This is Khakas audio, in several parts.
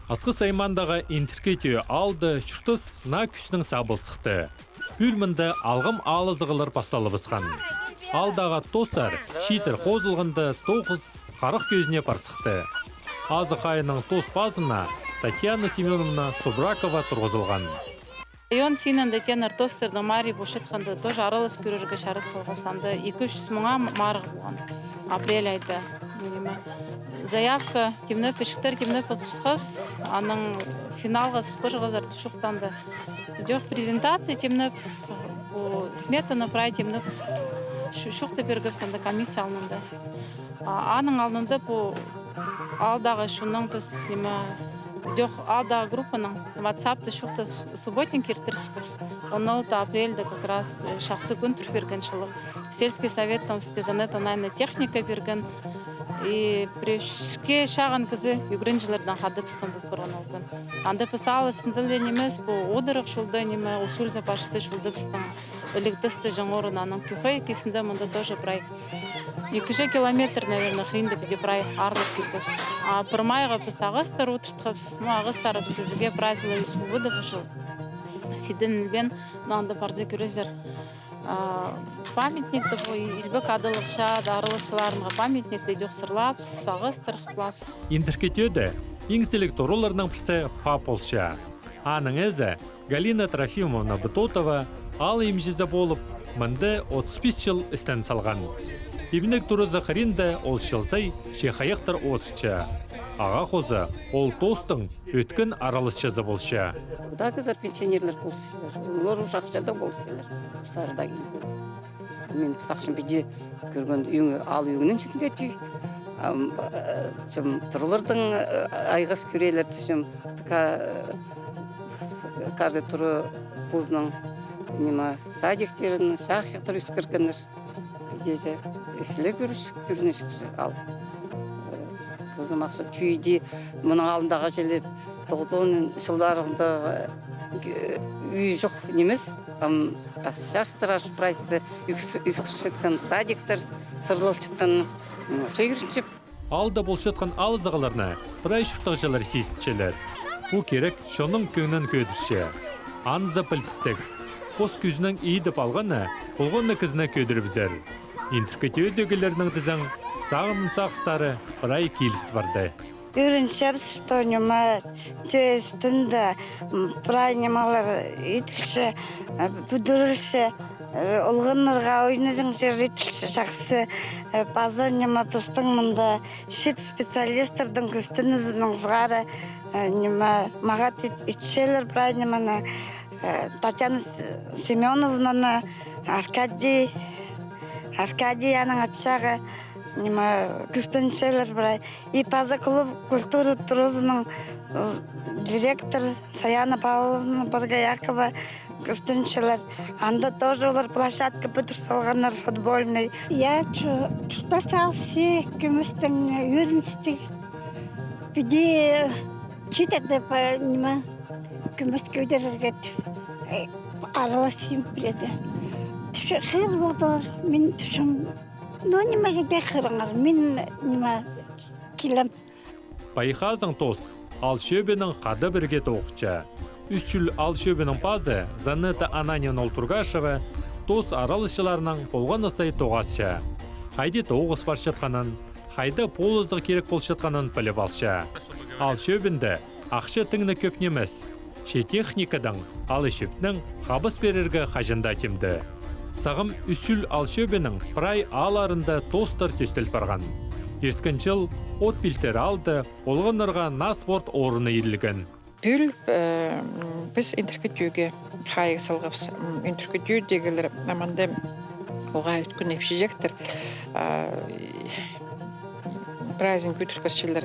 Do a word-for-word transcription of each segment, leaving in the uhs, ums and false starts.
Асхыс аймаандағы Интіркі Тӧӧ аалда чуртас наа кӱстең сабылзыхты. Пӱӱл мында алғым алызығлар пасталыбысхан. Аалдағы тоостар чииттер хозылғанда тоғыс харах кӧзіне парзыхты. Азых айының тоос пазына Татьяна Семёновна Субракова турғызылған. Район синінде теен тоостарның марии полчатханда тоже аралас кӧрерге чарат салғабыс. Анда ікі чӱс муңа марығ полған апрель айда. Ниме, заявка тимнеп, пічіктер тимнеп пызыбысхабыс. Анаң финалға сых парчазар тіп чоохтанды. Идӧк презентация тимнеп, пу сметаны прай тимнеп, чоохтап пиргебіс анда комиссия алнында. А, аның алнында пу аалдағы чоннаң піс, ниме, идӧк аалдағы группанаң ватсапта чоохтас субботник иртірібіскебіс. Он алты апрельде как раз, э, чахсы кӱн тур пирген чылығ. Сельский советтең піске Занета Ананьевна техника пирген. И пірее ӱске чағын кізі ӱгренҷілердең хада пістің пол парған ол кӱн. Анда піс аал істінде ле нимес, пу одырах чолда, ниме, Усть-Уль-Запашты чолда пістің Іліг тасты чаңорын аның Кӧхей кизінде мында тоже прай ікі чӱс километр, наверное, хыринда піди прай аарлап килгебіс. А пір майға піс ағастар одыртхабыс. Ну, ағастар піс ізіге прайзына ӧс полбады пу чыл. Сиден ілбеен, ну, анда парза кӧрерзер. А, памятникті пу илбек адалығ чаа араласчыларынға памятникті идӧк сырлаабыс, ағастар хыплаабыс. Интіркі Тӧӧде иң сіліг тураларның пірсі ФАП полча. Аның ээзі Галина Трофимовна Бытотова аал имҷізі полып, мында отыс пис чыл істен салған. Ибнег туразы хыринда ол чыл сай че хайахтар одырча. Ағаа хоза ол тоостың ӧткін араласчызы полча. Удаа кізілер пенсионерлер полысчалар, олар уже ахчада полысчалар, постары даа килбес. Мин пу сағынчам, піди кӧрген ӧң, аал ӧңнең читінге тӧӧй. Ам, э, чым, тураларның, э, айғас кӧрерлер тіпчем, тыка, э, каждый тура позының, ниме, садиктерін, чахайахтар ӧскіргеннер. Піди че, ісле кӧрінчек, кӧрінчек че аал. Э, позым ахча тӧӧй, мының алнындағы чіли тоғызон чылларында, э, үй чох нимес. Ам, а чахайахтар аш прайзы ӧс-, ӧскірчеткен, садиктер сырлалчатхан, м, хығырынчам. Аалда полчатхан алызығларны прай чуртағҷылар сизінчелер. Пу кирек чонның кӧңнін кӧдірче. Анзы пілдістіг. Пос кӱзінең идіп алғаны полған на кізіні кӧдірібізер. Интіркі Тӧӧдегілернің тізең сағын сағыстары прай киліс парды. Ӧрінчебіс, что ниме, тӧӧ істінде, м, прай нимелер иділче, э, пӱдірілче, э, олғаннарға ойнирға чир иділче, чахсы, э, паза ниме, пістің мында чиит специалистернің кӱстенізінең сығара, э, ниме, мағат ит-, итчелер прай нимені, э, Татьяна С-, Семёновнаны, Аркадий, Аркадий аның апчағы, ниме, кӱстенчелер прай. И паза клуб культуры туразының, э, директор Саяна Павловна Боргоякова кӱстенчелер. Анда тоже олар площадка пӱдір салғаннар футбольный. Я, чу-, чуртас аалҷы кӧместең ӧріністіг. Піди чииттерді, ниме, кӧмес кӧдірерге тіп, э, араласчам пірееде. Тіпче, хығыр полдылар, мин тіпчем, ну, нимеге дее хығырыңар, мин, ниме, килем. Пай хазың тоос аал чӧбінең хада пірге тоғынча. Ӱс чӱл аал чӧбінің пазы Занета Ананьевна Олтургашева тоос араласчыларынаң полған на сай тоғасча. Хайди тоғыс парчатханын, хайда полызығ кирек полчатханын піліп алча. Аал чӧбінде ахча тың на кӧп нимес. Че техникадаң алай чӧптең хабыс пирерге хаҷан даа тимде. Сағам Ӱс чӱл аал чӧбінің прай аалларында тоостар тӧстел парған. Ирткен чыл От Пилтер аалда олғаннарға наа спорт орыны иділген. Пӱӱл, э, м, піс Интіркі Тӧӧге хайығ салғабыс. М, Интіркі Тӧӧдегілер аманда уғаа ӧткін ипчіҷектер, а, прайзын кӧдір парчалар.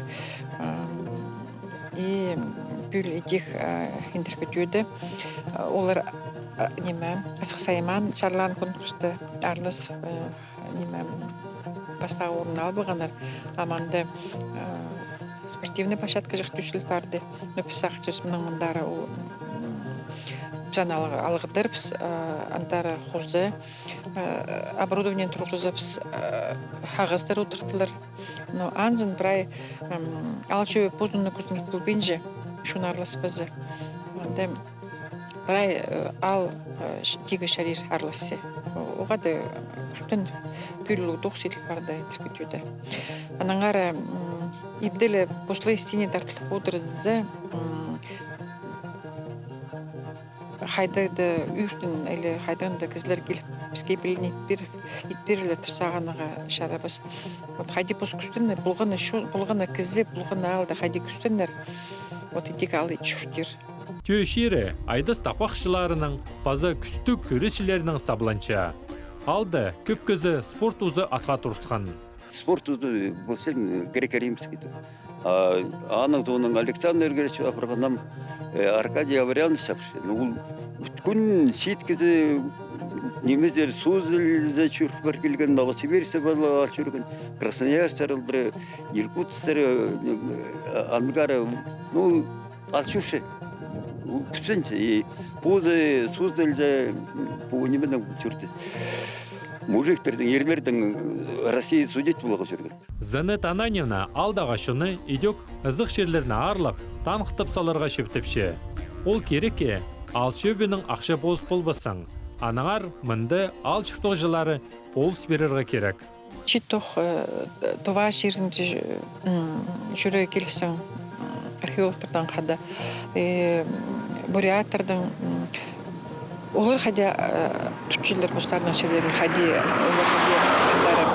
А, и пӱӱл идӧк, а, Интіркі Тӧӧде, а, олар, а, ниме, Асхыс аймаан чарлаан конкурста аралас, э, ниме, пастағы орын алып алғаннар. Аманда, э, спортивный площадкаҷах тӧстел парды. Но піс сағынчабыс, мының мындар ол, м, піс аны алғыдырбыс, э, андар хоза, э, оборудование турғызыбыс, э, ағастар одыртылар. Но анзын прай, м, аал чӧбі позының кӱзін ит полбинча, Чон аарласпаза. Анда прай, э, аал, э, ш-, тигі чарир аарласса. О-, оғаа даа кӱстең пӱӱл улуғ тоғыс иділ парды тилкідӱді. Аннаңар, м, ибде ле пос ла истіне тартылып одырза, м, хайдағ-да ӧӧртін или хайдаң-да кізілер киліп, піске пілін ит пир-, ит пирерлер тіп сағынарға чарабас. Вот хайди пос кӱстең, полған на чо-, полған на кізі, полған на аалда хайди кӱстеңнер, вот идӧк аал ит чуртир. Тӧӧ чирі Айдас тапхахчыларының паза кӱстіг кӱресчілерінің сабланча. Аалда кӧп кізі спорт узы атха турысхан. Спорт узы полза, греко-римский тіп. А аның соонаң Александр Григорьевич апарған, ам, э, Аркадий Гаврилович апарча. Ну, ол ӱткӱн читкізі, нимезер, Суздальзар чӧріп пар килген, Новосибирсксер пала чӧрген, Красноярсктар, Иркутсктар, э, Ангарсктар, ну, Аал чӧрче. Ол кӱстенче. И позы Суздальзар, пу нименің чӧрді. Мужиктернің, ирлернің, э, Россия судить поларға чӧрген. Занетта Ананьевна аалдағы чонны идӧк ызых чирлерні аарлап, таныхтап саларға чӧптепче. Ол кирекке аал чӧбінің ахча позы полбассың. Аннаңар мында аал чуртағҷылары полыс пирерге кирек. Читох, э, Тува чирінде, м, чӧре килзең, м, археологтардаң хада, э, м, буряттардаң, м, олар хайди, э, тутчалар постарының чирлерін, хайди, олар хайди, хайдағ.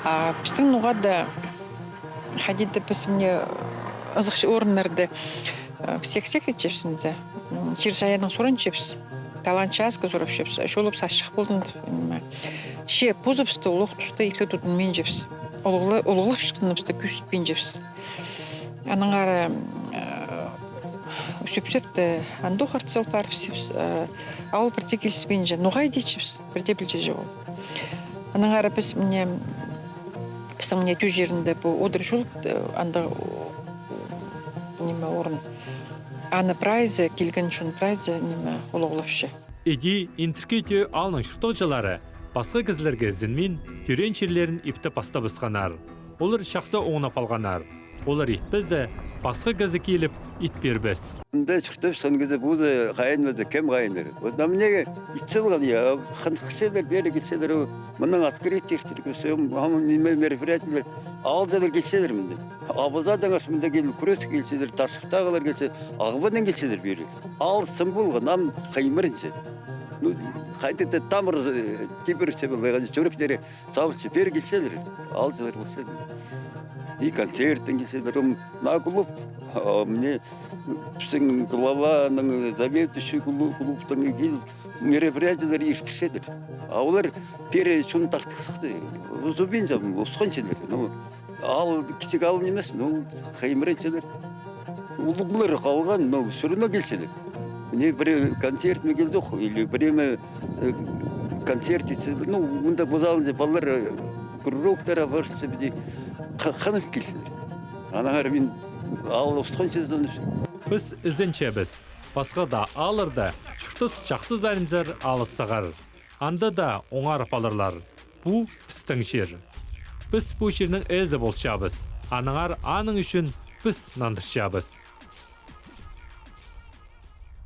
А пістің ноға даа хайди даа піс мына ызых орыннарны, э, сек-сек итчебіс, м, чир-чайааннаң сурынчабыс. Талаан-чаасха сурапчабыс, чолап сасчых полдың, ниме. Че позыбысты, улуғ туста ипте тудынминчабыс. Улуғла-, улуғлап чыхханыбысты кӧзітпинчебіс. Аннаңар, э, сӧп-сӧпті андох артыс ал парыбысчабыс, э, а ол пірдее киліспинче, ноға идерчебіс, пірдее пілче чоғыл. Аннаңар піс мына, пістің мына тӧӧ чирінде пу одыр чол, э, анда, о, ниме, орын. Аны прайзы, килген чон прайзы, ниме, улуғлапча. Іди Интіркі Тӧӧ аалның чуртағҷылары пасха кізілерге ізенмин, тӧреен чирлерін ипти пастабысханнар. Олар чахсы оңнап алғаннар. Олар итпезер, пасха кізі киліп, ит пирбес. Мында чуртапчатхан кізі позы хайынмаза, кем хайынар. Вот на мне ит салған, я, хынығ килчелер, пеер килчелер, о, мынаң открытие иртіргебіс, ам, ам, ниме, мероприятиелер, аалҷылар килчелер мында. Абазадаң аш мында киліп, Кӱреске килчелер, Ташыптағылар килче, Ағбаннаң килчелер пеер. Аал сын полған, ам хыймырынча. Ну, хайди-да тамыр, э, тибірче полар, чӱректері сабылча, пеер килчелер, аалҷылар полчалар. И концерттең килчелер, м, на клуб, а, мына пістің главаның, заведующий клу-, клубтың киліп, мероприятиелер иртірчелер. А олар пеер чон тартхы сыхты. Узубинча, усханчалар. Ну, аал кічіг аал нимес, ну, хыймырынчалар. Улуғлар халған, но всё равно килчелер. Мына пірее концертіме килдік, или пірееме, э, концерт итсе, ну, мында позалынча палалар, э, кружоктар апарча, піди ха-, хынып килчелер. Аннаңар мин аал усханчазын. Піс ізенчебіс, пасха даа аалларда чуртас чахсы саринзар алыс сығар. Анда даа оңарып аларлар. Пу пістің чир. Піс пу чирнің ээзі полчабыс. Аннаңар аның ӱчӱн піс нандырчабыс.